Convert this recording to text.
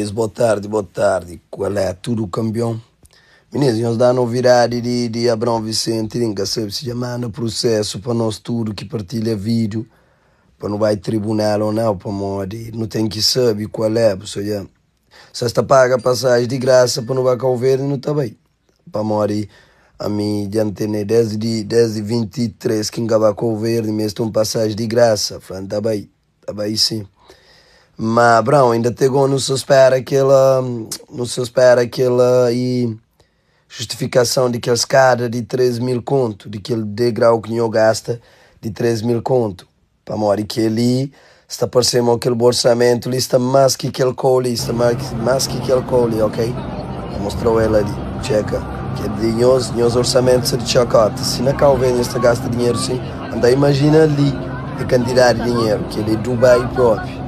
Minis, boa tardi, boa tardi. Qual é? Tudo campeão? Minis, nhos dá novidade di, di Abrão Vicente, li, nka sabe se dja manda processo pa nós tudo ki partilha vídeo, pa nu bai tribunal ou não, pamodi nu tem ki sabe qual é, bu sabe? Se es ta paga passagem di graça pa nu bai Cabo Verde, nu ta bai. Pamodi ami dja N tene desdi, desdi 23 ki N ka bai Cabo Verde, meste un passagem di graça. Fla, N ta bai. Ta bai sim. Ma Abraão inda te go nu sa spera kel nu sa spera kel e justificação di kel skada di 3 mil kontu, di kel degrau ki nho gasta di 3 mil kontu. Pamodi keli sta parse mo kel bu orçamento li sta mas ki kel kou li, sta mas ki kel kou li, ok? Ta mostrau el ali, txeka. Kel di nhos, nhos orçamento sta di txokota. Si na Cabo Verde nhos ta gasta dinheru si, N ta imajina li e kantidadi di dinheru, kel é Dubai propi.